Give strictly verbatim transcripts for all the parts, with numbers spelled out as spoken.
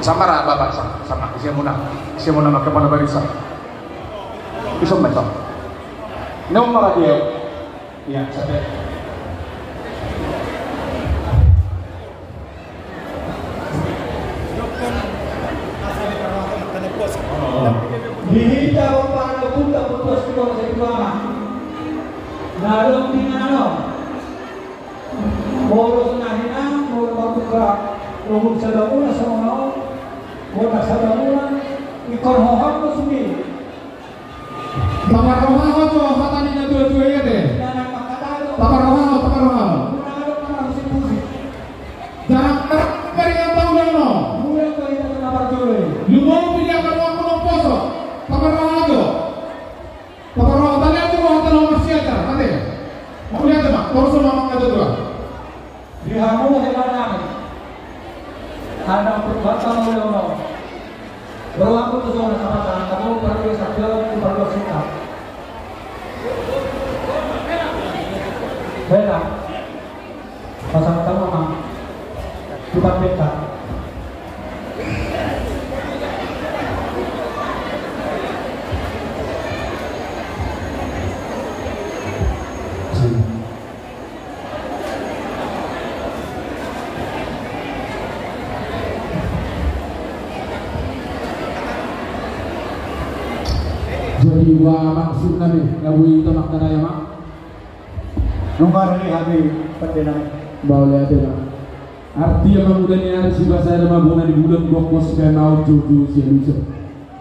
Sama ra bapak, sama, sama. Isi muna, isi muna maka pada barisa. Bisa meta. Ini umar dia. Iya, sampai. Di hita, Bapa, anak, putra, putra, sekolah, sekolah. Dalam tinggal. Boros na hinan, boros na tuka, runggut sada muna songon on, botak sada muna, ingkon hohom do sude. Taparrohahon do hata ni na tua-tua i ate. Taparrohahon, taparrohahon. Jala marperingat tahu dano. Lumobi di angka ruangku na poso. Taparrohahon do. Taparrohahon, tali aja roha tano marsiajar ate. Mauliate ma, torus ma mangkatua-tua. Di hamu hela nami. Anak berbangsa mauliate. Rohangku tu zona sama-sama, kamu perlu sabda, perlu cinta. Hela. Pasang tamu ma. Tupat peta. Jadi ua maksud nami, na boi ita maknai ma. Nunga rade hami pande nami. Mauliate ma. Artia ma muda ni ari, sibasada ma bona ni bulan, gokkos pe maut joujou sialusa.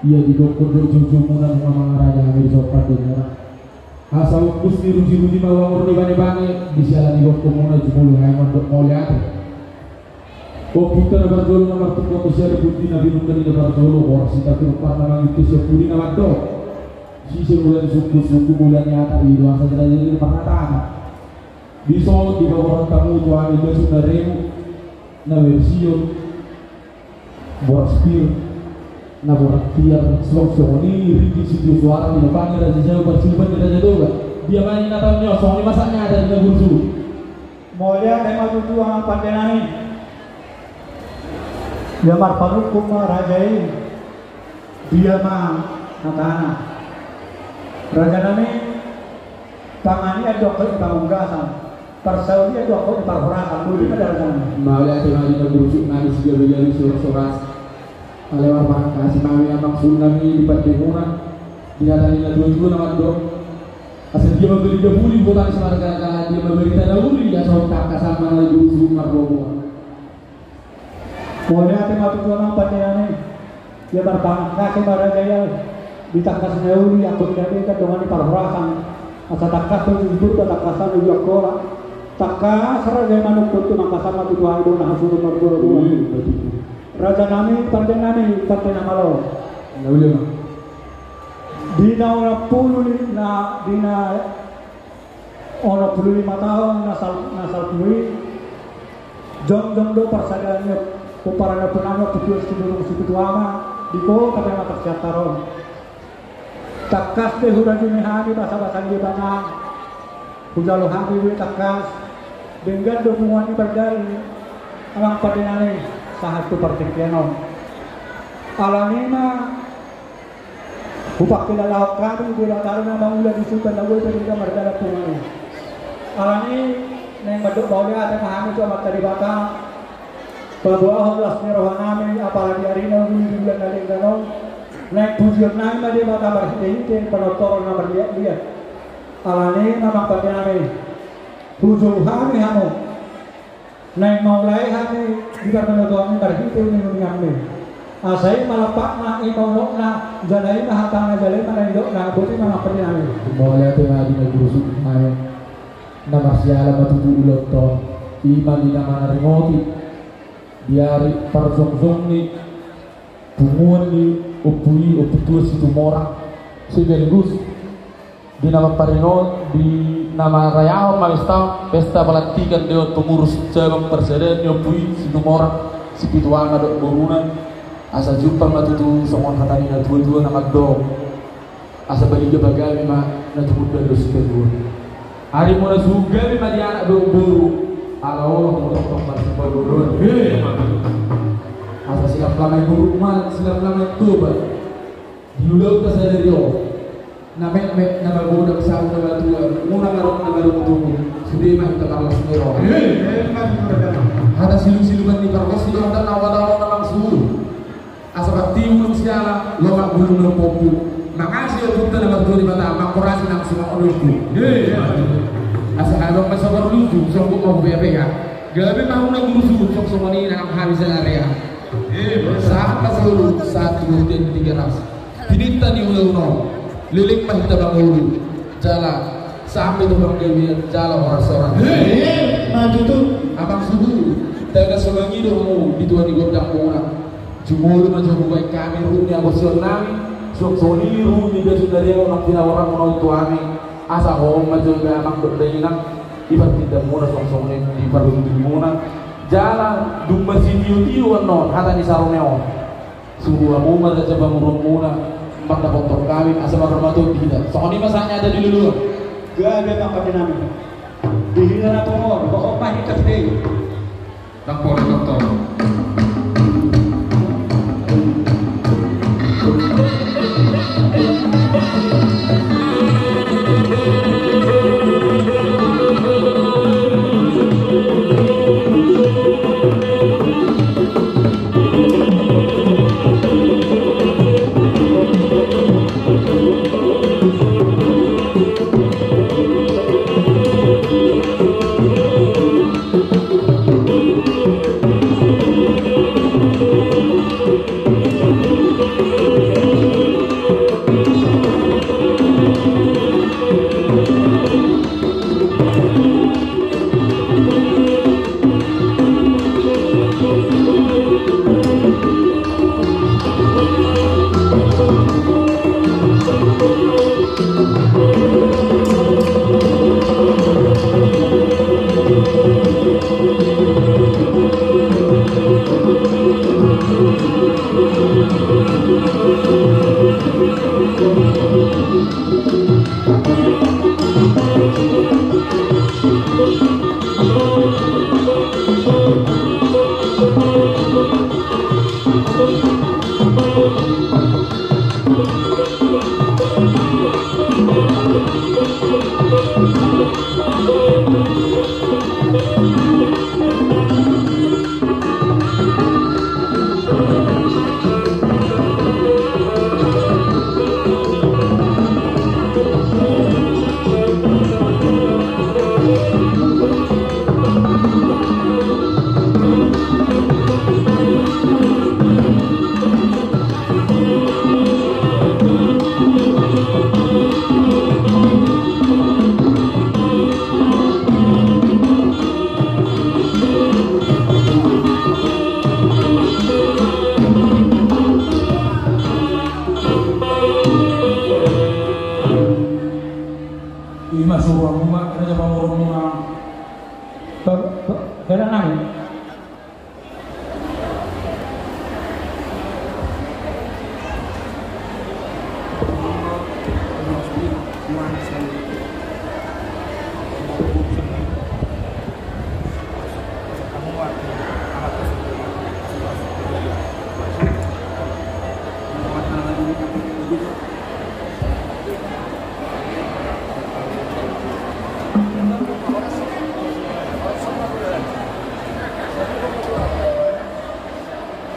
Ia digokkon do joujou muna nunga mangarade hami di son pande muna. Asa umpus ni ruji-ruji ma uangor ni bane-bane, di siala ni gokkon muna jumolo hami mandok mauliate. O puta na parjolo na martungkot tu siala putri na binungka ni na parjolo, horas sita turpar na mangitu sian pudi na mandok. Sise mula ni sungkun-sungkun mula ni ata i do asa jala-jala ni parhatana. Dison dipaboahon tamu tu hami basu na remu, na bersior, boras pir, na boras tiar, songon i ringgit sitio soara, tinopa ni Raja Jawa, parsiluban ni Raja Toga. Dia ma i na taon ni on, songon i ma sahat ni ata di na burju. Mauliate ma tutu amang pande nami. Ia marpanungkun ma raja i. Dia ma hatana. Raja nami, panganian do angka i pangunggasan, parsaulian do angka i parhorasan, boi ma da raja nami. Mauliate ma di na burju nami sigabe-gabe, sihoras-horas. Alai marpangkasi ma hami amang sungkun nami di pande muna, di hata ni na tua-tua na mandok. Asa dia ma bali da uli, botang si margala-gala, dia ma bali da uli, asa on tangkas ma na burju marboboa. Mauliate ma tutu amang pande nami. Ia marpangkasi ma raja i di tangkas na uli, anggo di na denggan dongan ni parhorasan. Asa tangkas do di Purba, tangkasan do di Angkola. Tangkas raja i manungkun, tumangkasan ma tutu hami bona hasuhuton marboa-boa. Raja nami, pande nami, pande na malo. Na uli ma. Di na onom pulu li-, na, di na onom pulu lima taon na sal-, na salpu i, jongjong do parsadaan ni pomparan ni ompunami, Ompu Tuan Situmorang Sipitu Ama, di kota Pematang Siantar on. Tangkas do hurajumi hami basa-basa ni Debata, hujalo hami do i tangkas, denggan do punguan i mardalan, amang pande nami, sahat tu partingkian on. Alani i ma, hupangkilalahon hami Debata do na mangula di sutan na boi pe denggan mardalan punguan i. Alani i naeng mandok mauliate ma hami tu Amanta Debata, paboahon las ni roha nami, apala di ari na uli, di bulan na denggan on, naeng pujion nami ma Debata marhite-hite panortoron na marliat-liat. Alani i ma amang pande nami, hujou hami hamu. Naeng maulai hami di parmanotoan i marhite uning-uninganmi. Asa i ma lampakna, i ma unokna, jala i ma hatana, jala i ma na nidokna, boti ma amang pande nami. Mauliate ma di na burju nami. Na marsiala ma tutu ulaonta on, i ma di na manaringoti di ari parjongjong ni punguan ni ompu i, Ompu Tuan Situmorang, sekaligus di na mamparingot, di na marayahon ma pesta on, pesta pelantikan dewan pengurus cabang parsadaan ni Ompu i Situmorang Sipitu Ama dohot boruna. Asa jumpang ma tutu songon hata ni na tua-tua na mandok, asa baliga pagabe ma na tumundalhon sitadoan. Ari muna suhut gabe ma di anak dohot boru, ala olo muna tongtong marsipaolo-oloan. Asa silang Pakai buruk ma silam nama Toba. Di ulaonta sadari on, na metmet na magodang sahat na matua, muna ngarok na maruntung. Sude ma hita marlas ni roha. Hata silung-silungan ni pargonsi dohot na wadaon na mangsuhul. Asa bakti ulung siala, lomak bulung na umpompu. Mangasi otukta na martua Debata, mangkorasi nang sumang olungku. Asa adong ma sabar lucu, songkut ma hupea-pea. Gabe ma huna guru suhut, songon i nang hami salaria. Sahat ma solu, sahat tu bontean Tigaras. Tininta ni ulaon on, leleng ma hita mangolu. Jala, sampe tu panggabean, jala horas-horas. Ima tutu. Amang suhut, taga songon i do hamu, di tua ni gondang muna. Jumolo ma jo hubaen hami ruhut ni haporseaon nami, songon i ruhut ni biasun dari on nang pinaboa muna tu hami. Asa hohom ma jo amang dohot dainang, di partinda muna songon i, di parhundul muna. Jala, dung masitio-tio annon, hata ni sarune on. Suru hamu ma raja pamoruon muna, mandapothon hami, asa marhormat hita. Songon i ma sahat ni hata di luluan. Gabe ma pande nami. Di hita na pongor, hohom ma hita sude. Nang polo tongtong. Ima suruanmuna, raja pamoruonmuna. Pe-, pe-, peran nami.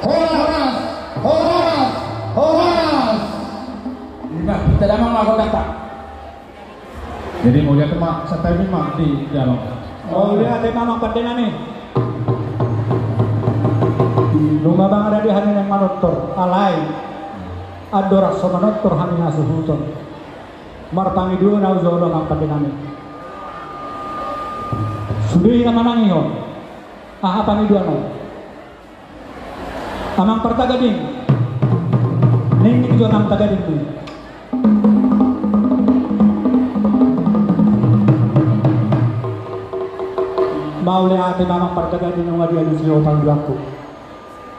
Horas, horas, horas. Ima, hita damang ma gondangta. Jadi mauliate ma, santabi ma di damang. Mauliate ma amang pande nami. Nunga bangga di hami naeng manortor, alai andorang so manortor hami na suhuton. Marpangidoan au jolo amang pande nami. Sude hita manangihon. Aha pangidoan on? Amang Partagading. Ningning jo amang Tagading i. Mauliate ma amang Partagading nunga dialusi ho pangidoanku.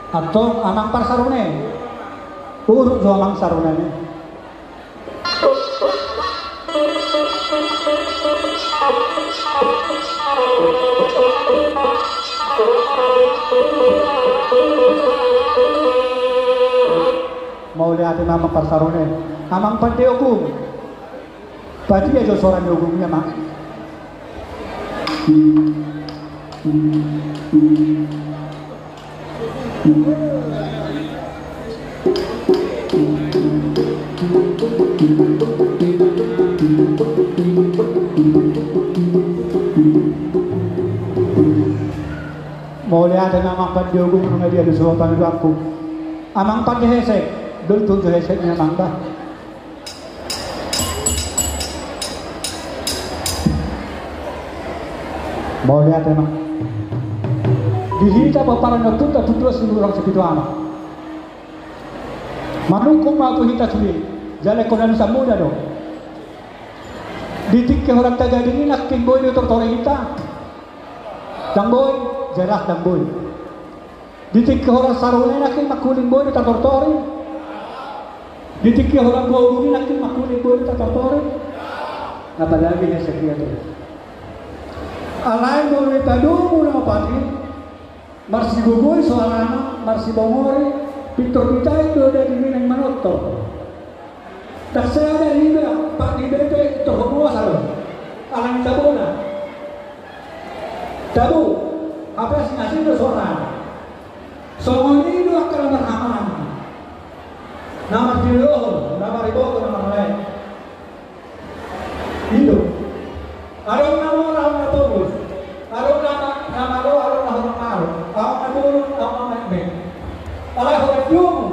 Antong amang Parsarune. Uruk jo amang Sarune. Amang parsarune, amang pande ogung. Badia jo sora ni ogung i, amang. Mauliate ma amang pande ogung, nunga dia do so pangidoanku. Amang pande hesek, dol tu jo hesek ni amang da. Mauliate ma. Di hita pomparan ni ompunta Tuan Tugas Siburang Sipitu Ama. Manungkun ma tu hita sude, jala ingkon alusan muna do. Di tingki holan Tagading i nangkin boi do tortor hita? Ndang boi, jelas ndang boi. Di tingki holan Saroa i nangkin mangkuling boi do tatortor i? Di tingki holan Boru i nangkin mangkuling boi do tatortor i? Apalagi hesek i, ate. Alai molo dipadomu na opat i, marsigogoi soarana, marsibongori, pintor ditain do daging i naeng manortor. Ndang sada iba, pat iba pe torhon hosa do. Alani tabona. Tabo, hape asing-asing do soarana. Songon i do angka na marhahamaranggi. Na martilohon, na mariboto, na marlae. I do. Adong na mora, adong na togos. Adong na ma-, na malo, adong na holan malo. Adong na bolon, adong na mekmek. Alai holan diomu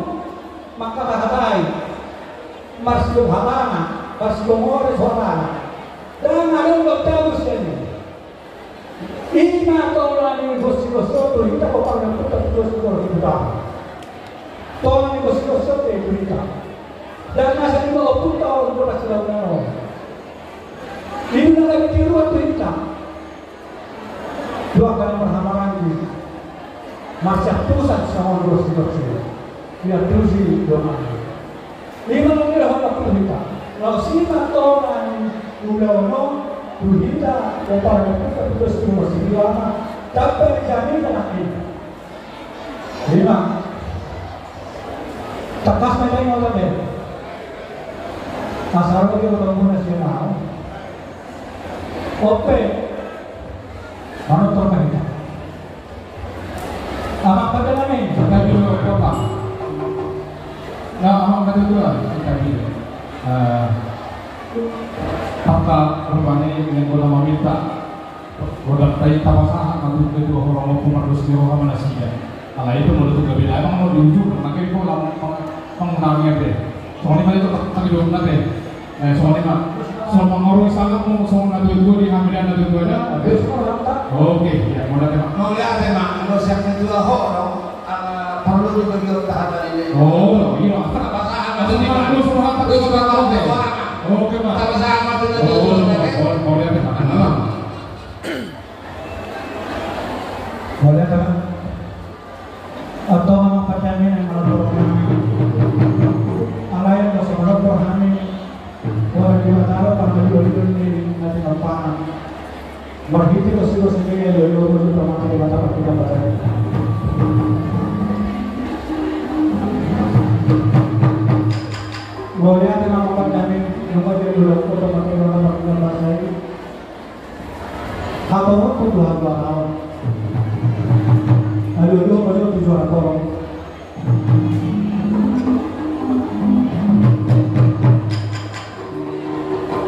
mangkatahatai, marsidohot hatana, marsigogoi soarana. Ndang adong do tabo sian i. I ma tola ni bosi-bosi on tu hita, pomparan ni ompunta Tuan Tugas Siburang Sipitu Ama. Tola ni bosi-bosi on tu hita. Ndang na sai ma ompunta on, bolas silaonan on. I do na gabe tiruan tu hita. Tu angka na marhahamaranggi, marsiantusan songon bosi-bosi on. Diantusi dongan. I ma na nidok ni ompunta. Laos i ma tola ni ulaon on tu hita, pomparan ni ompunta Tuan Tugas Siburang Sipitu Ama. Tamba ni jamita nangkin. I ma. Tangkas ma i, ingot ma be. Asa ro be otomuna sian ahu. On pe. Manortor ma hita. Amang pande nami, tadi dulu, Bapak. Ya, amang pande dulu, tadi. Eh, angka rupani, ingkon na maminta. Godang tai tapasahat ma tu ketua horong, Ompu Mardos, di roha ma nasida. Alai i pe molo tung gabe dalan, molo di ujung nangkin pola mangundangi ate. Songon i ma, itu tak, tak didok ate. Eh, songon i ma. Songon mangorui sangap, songon na tuatua di hami dan na tuatua da. Oke, ya, mauliate ma. Mauliate ma, molo sian ketua horong, ala porlu do bagi on tahapan i. Oh, iya. Tapasahat ma tu ketua horong. Oke, Pak. Tapasahat ma tu ketua horong. Oh, mauliate ma. Mauliate ma. Antong amang pande nami, na molo alai na so molo hami, molo di mata Allah, pande dua ribu ni nanti nampak. Marhite do sigo sendiri ya, dua ribu dua puluh, pande mata Allah, kita baca. Mauliate ma amang pande nami, nomor dia dua puluh, pande mata Allah, kita baca. Hatoron tu Tuhan Tuhan. Aduh, aduh, aduh, tu Tuhan Tuhan.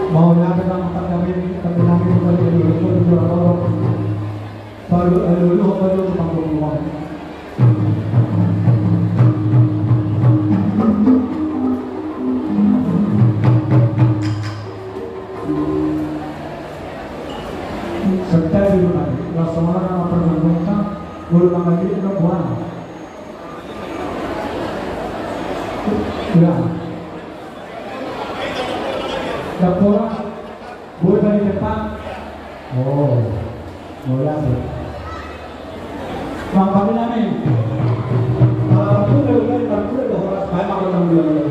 Mauliate ma amang pande nami, pande nami, aduh, aduh, aduh, tu Tuhan Tuhan. Aduh, aduh, aduh, aduh, tu Tuhan Tuhan. Serta di rumah, langsung orang nama pernah buka, belum nama diri, belum buang. Ya. Dapur. Boi ma di depan. Oh. Mauliate. Amang pande nami. Ala parpula do, ala parpula do, horas baen ma amang pande nami.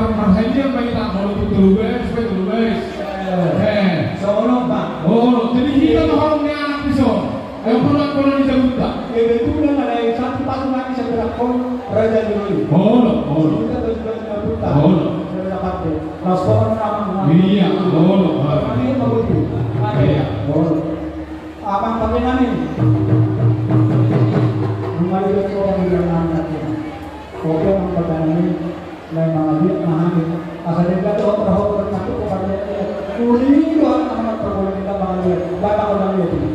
Marhaliang ma hita, molo tu tolu belas, pe tolu belas. Eh. Eh. Songon on, Bang. Olo, jadi hita ma holong ni anak dison. Ai, pernah, pernah di Jakarta. Kebetulan ada yang satu patungan di sebelah pon, Raja Juli. Olo, olo. Kita baju-baju Jakarta. Olo. Saya dapat deh. Nah, songon on, Bang. Iya, olo. Kami ini mau itu. Iya. Olo. Amang pake nami. Rumah dia kau bilang anak dia. Oke, Amang pake nami. Lae mangaliat ma hami. Asa denggan do hotar-hotar na tu ko pake. Uli do anak-anak pergaulan kita mangaliat. Bapak orang lihat ini.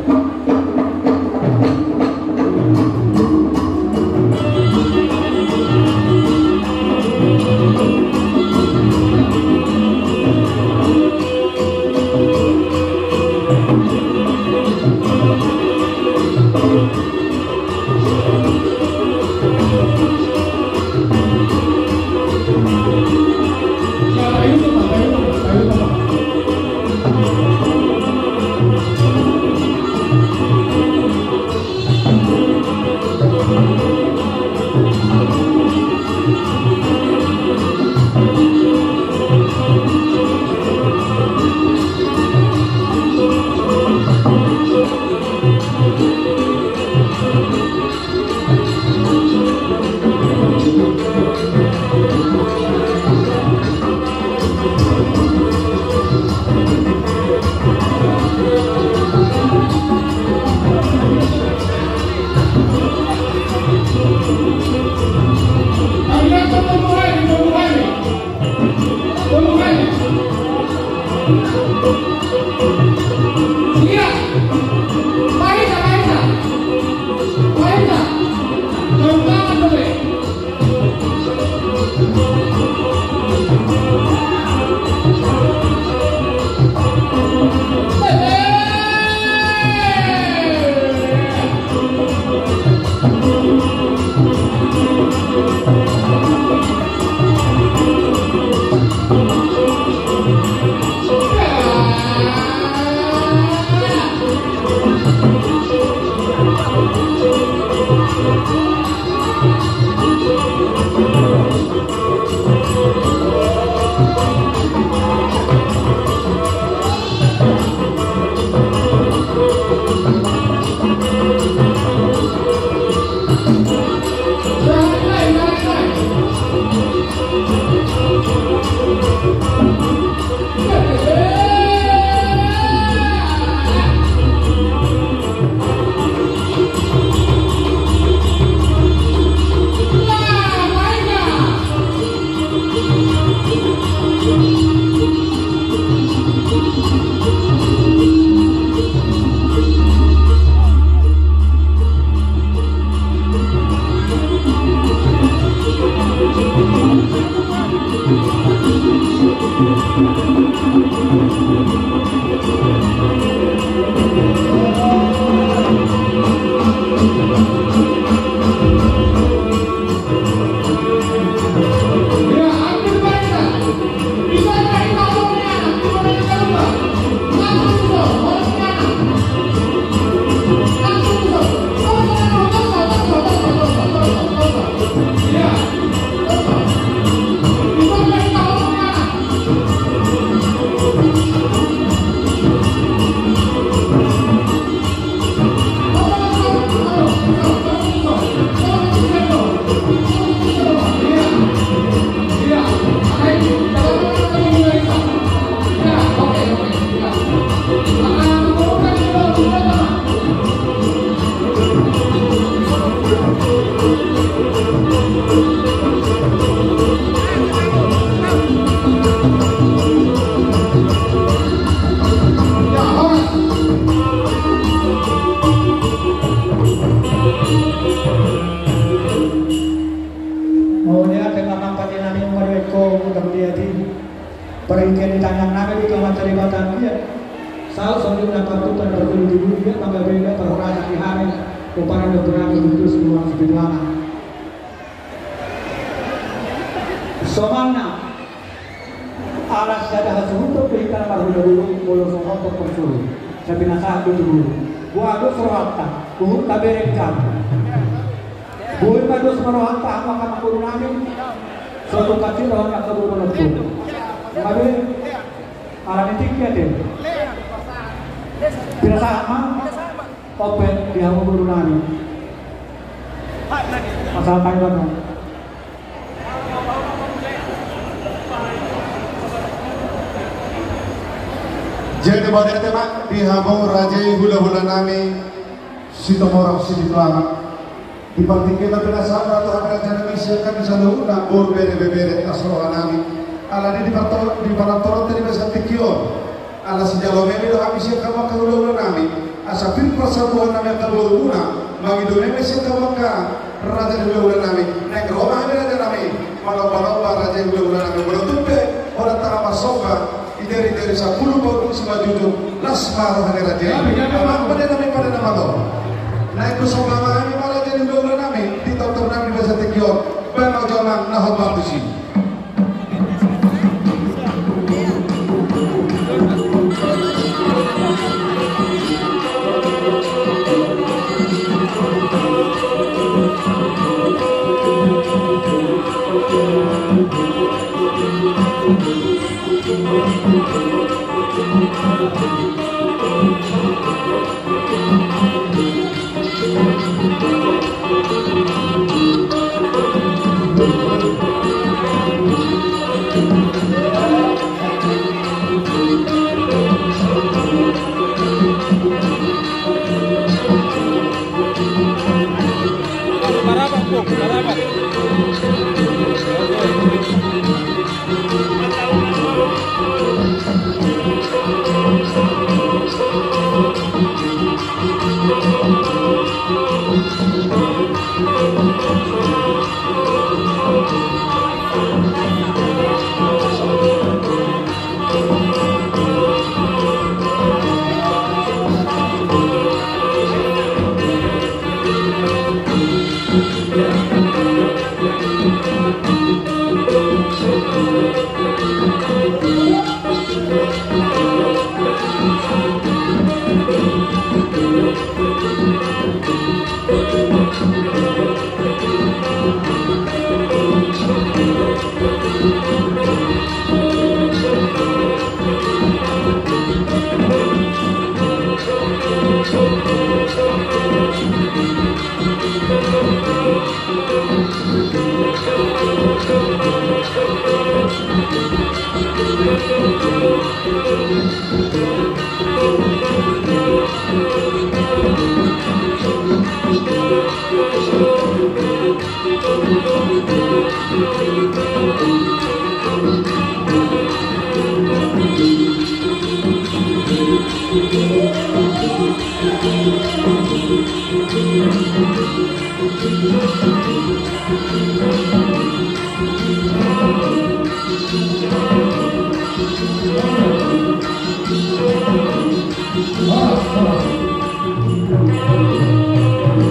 Mauliate ma, Amang pake nami, mauliate ma, mauliate ma. Partingkian ni tangiang nami di Tuhan, mancari batang dia. Saut songon na partuturan, partuturan di dunia, panggabean, parhorasan di hami, pomparan dosa nami, di Kristus Tuhan Sipituanan. Somalna, ala sada hasuhuton do hita na marhula-hula, molo so hot parsuhut, sai pinasahat do tu Guru. Boha dos rohanta, huhut tabereng hamu. Boi ma dos ma rohanta, hamu angka amangboru nami. Sotung kacil rohani angka boru nontu. Tapi ala ni tingki ate. Pinasahat ma. Open di hamu boru nami. Asal tanggal. Jadi, mauliate ma di hamu raja i, hulahula nami Situmorang Sipitualang. Di partingkian na pinasahat tu hami raja nami sian hami saluhutna boru, bere, ibebere, as roha nami. Alani di parto-, di panontoronta di bagasan tingki on. Ala sijalo meme do hami sian hamu angka hulahula nami. Asa pir parsambuan nami angka borumuna. Mangido meme sian hamu angka raja ni hulahula nami. Naeng ro ma hami raja nami. Manomba-nomba raja ni hulahula nami. Molo tung pe holan tangkas marsomba. Iteri-teri sampulu paurung simanjujung, las ma roha ni raja i. Amang pande nami, pande na matua. Naeng kusomba ma hami ma raja ni hulahula nami, di tortor nami bagasan tingki on. Baen ma jo amang na hombar tusi.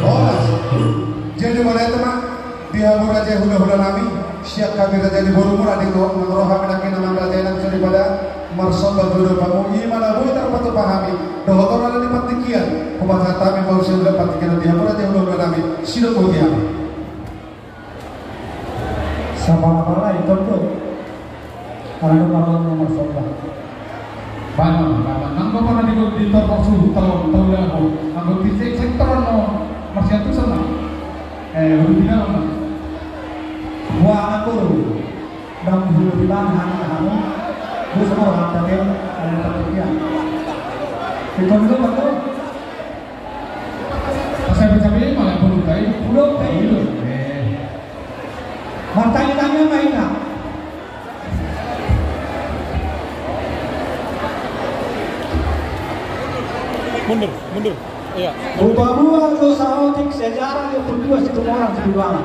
Horas. Jadi, mauliate ma di hamu raja hulahula nami, sian hami raja ni borumuna, di ro-, nang ro hami nangkin amang raja i nang soripada marsomba jolo pamu, i ma na boi tarpatupa hami. Dohot on ala ni partingkian, hupasahat hami ma sian hula partingkian di hamu raja hulahula nami, sidok boti hami. Sapa-sapa i tondok. Ala nunga marsomba. Baen ma, baen ma. Nang bapa na di, di tortor suhut taon, taon laho. Anggo di se-, sektor on marsiantusan ma. Eh, udah bilang ma. Buah aku. Dang bulu bilang hana hana. Gue sama orang tadi, ada yang tak percaya. Itu dulu, Pak. Sabi-sabi ma, laho pulung tai. Pulung tai. Eh. Martanya-tanya ma inna. Mundur, mundur. Iya. Hupaboa do saotik sejarah ni Ompunta Situmorang Sibuana.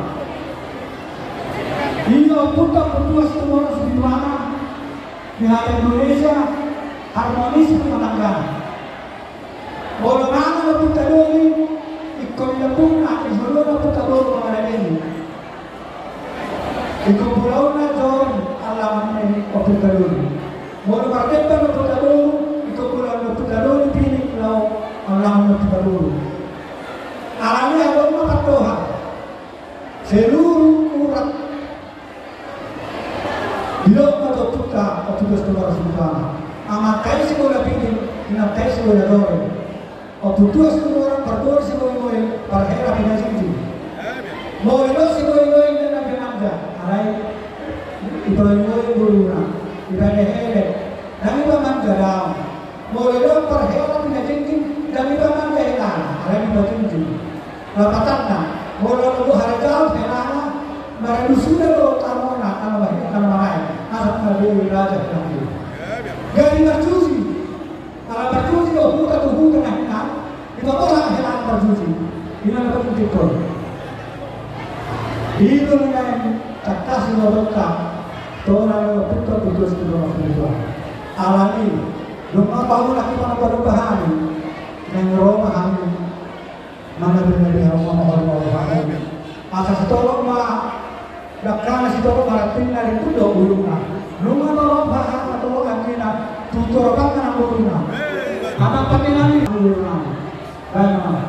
Ia Ompunta, Ompunta Situmorang Sibuana. Di hata Indonesia, harmonis rumah tangga. Molo mangan Ompunta Doli, ingkon di lambungna, di jolona Ompunta Boru mangalehon i. Ingkon pulaonna jo allangon ni Ompunta Doli. Molo mardemban Ompunta Boru, ingkon pulaon ni Ompunta Doli pinik laho allangon ni Ompunta Boru. Alani adong ma pandohan. Seluruh urat Ompunta Situmorang Sibutuan. Amanta i Sibola Piding, inanta i Sibola Dore. Ompunta Situmorang parboru Sibola Boe, parhela pinajingjing. Molo do Sibola Boe inna na pemanja, alai dipaboa boruna, dipaelek-elek, ndang dipamanja daong. Molo do parhela pinajingjing, ndang dipamanja helana, alai dipajingjing. Lapatanna, molo do harajaon helana, maradu suda do tanona, tano bahen, tano marae. Asa na boi raja helana. Gari marjuji. Ala marjuji do huta tu huta na hinan, dipaboa helana marjuji. Inna na pajuji on. Itu dengan tangkas ni babonta. Tona ni babonta putus tu rumah kedua. Alani, nunga paulak i mana palupa hami. Nang roma hami. Mana bina di hawa ma hawa ma hawa. Asa sitolok ma, dakana sitolok ma rating na rintu do ulungna. Nunga tolok bahat na tolok angkina, tutu rokang na ulungna. Anak patinani ulungna. Baik, Mama.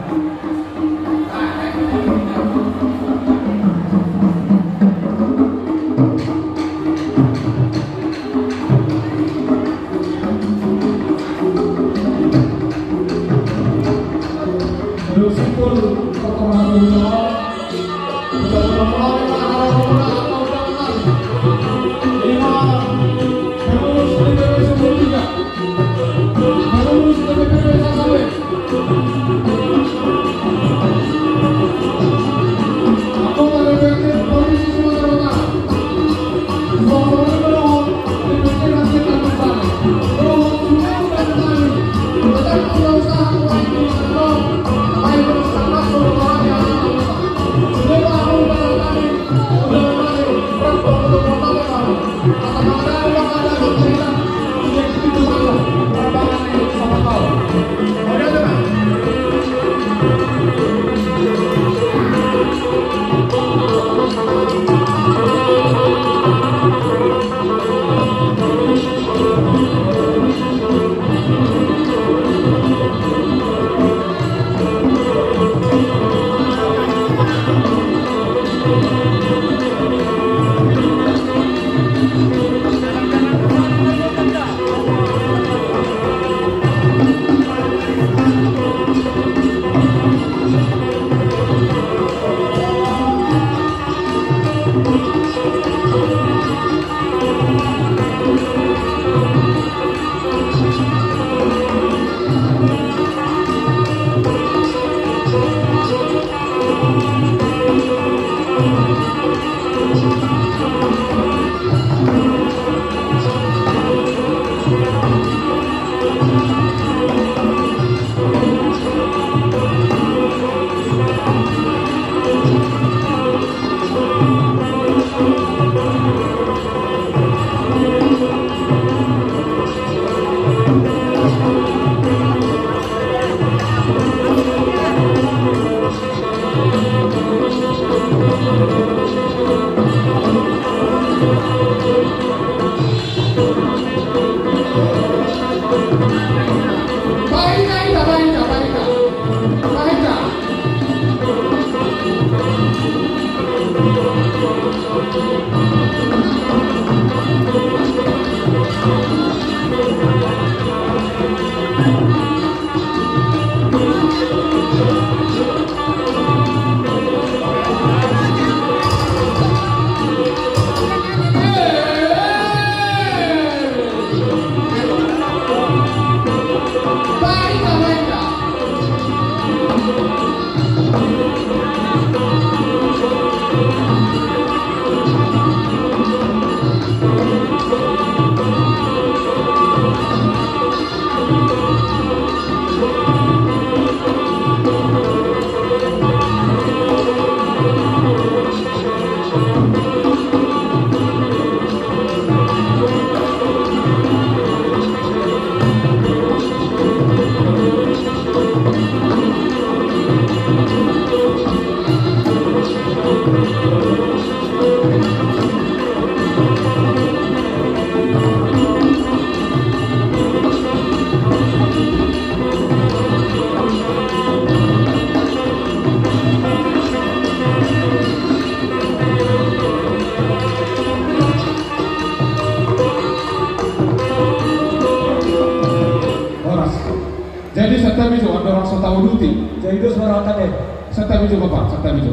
Jadi santabi jo, andorang so tauduti. Jadi dos marangkat e. Santabi jo, Bapak, santabi jo.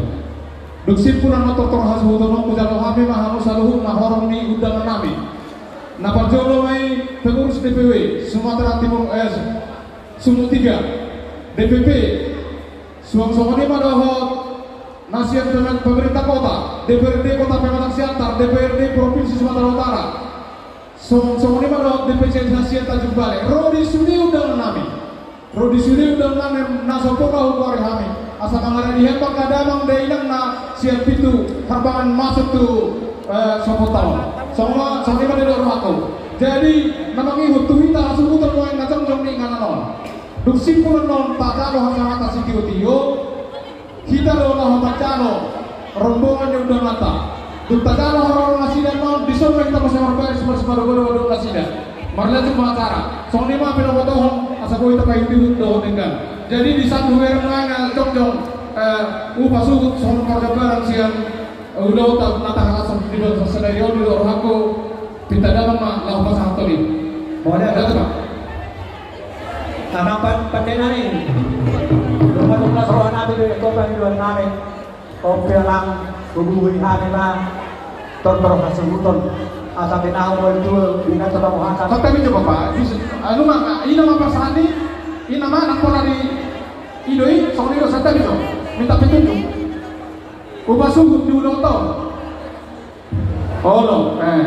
Dung simpul annon tortor hasuhuton on, hujalo hami ma hamu saluhutna horong ni undangan nami. Na parjolo ma i pengurus D P W Sumatera Timur, eh, Sumut Tiga, D P P. Suang songon i ma dohot na sian pemer-, pemerintah kota, D P R D Kota Pematang Siantar, D P R D Provinsi Sumatera Utara. Song-, songon i ma dohot D P C hasian Tanjung Balai. Ro di sude undangan nami. Ro di sude undangan nami na so pola hugoari hami. Asa mangaradi hepang damang dainang na sian pintu harbangan masuk tu, eh, sopo taon. Songon ma, songon i ma didok rohangku. Jadi, na mangihut tu hita hasuhuton nuaeng na jongjong di inganan on. Dung simpul annon tajalo hasangatan sitiotio. Hita do laho manjalo rombongan ni undanganta. Dung tajalo haroro nasida annon, dison ma hita muse marbaris, marsimadogodogo dohot nasida. Marlanjut ma acara. Songon i ma pinopotohon, asa boi tapaihutihut dohot denggan. Jadi di saat hubereng nuaeng na jongjong, eh, hupasuhut songon parjambaran sian, eh, ulaonta na tahalashon di bagasan sadari on, didok rohangku. Pinta damang ma laho pasahathon i. Mauliate. Mauliate, Pak. Amang pan-, pande nami. Dung ma tunas roha nami dohot kopa ni roha nami. Ope amang, hubuhai hami ma tortor hasuhuton. Asa binahu mol tu bina coba muhasa. Santabi jo, Bapak. Anu ma, ina ma pasahat i, ina ma nang pola di i do i, songon i do, santabi jo. Minta petunjuk. Hupasuhut di ulaonta on. Olo, eh.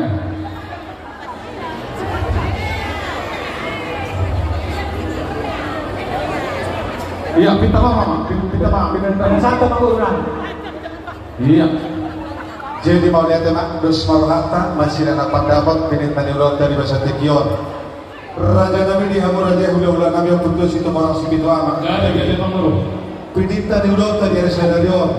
Iya, pinta maaf, Amang. Pin-, pinta maaf, pinta maaf. Satu, Pak Gubernur. Iya. Jadi mauliate ma, dos ma rohanta, masih ada pandapot, pinta ni ulaonta di bagasan tingki on. Raja nami di hamu raja i, hulahula nami, Ompu Tuan Situmorang Sipitu Ama. Gade, gade, Amang Boru. Pinta ni ulaonta di ari sadari on,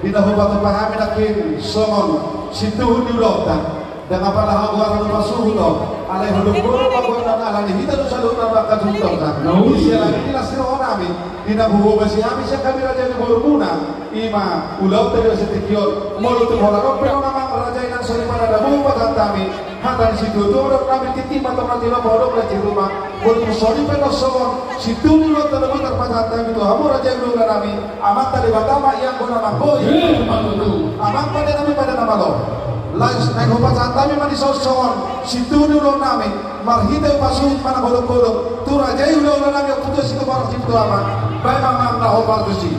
di na hupatupa hami nangkin songon sintuhu ni ulaonta. Ndang apala hagoaran hupasuhut on, alai hudok boru ma goarna, alani hita do saluhutna mangkasuhut on. Na uli. Siala ni las ni roha nami, di na huhobasi hami sian hami raja ni borumuna, i ma ulaonta di bagasan tingki on. Molo tung holan on pe, Amang, raja i, nang soripada na boi pasahat hami. Hata ni situatua do nami, tingki ma tong na tilopa, hudok na di ruma. Molo tung songon i pe, nang songon sintuhu ni ulaonta do boi tarpasahat hami tu hamu raja i, hulahula nami, Amanta Debata ma i anggo na manggohi. Eh, Amang, betul. Amang, pande nami, pande na malo. Laos naeng hupasahat hami ma dison songon sintuhu ni ulaon nami, marhite hupasuhut manang hudok-hudok tu raja i, hulahula nami, Ompu Tuan Situmorang Sipitu Ama. Baen ma, Amang, na hombar tusi.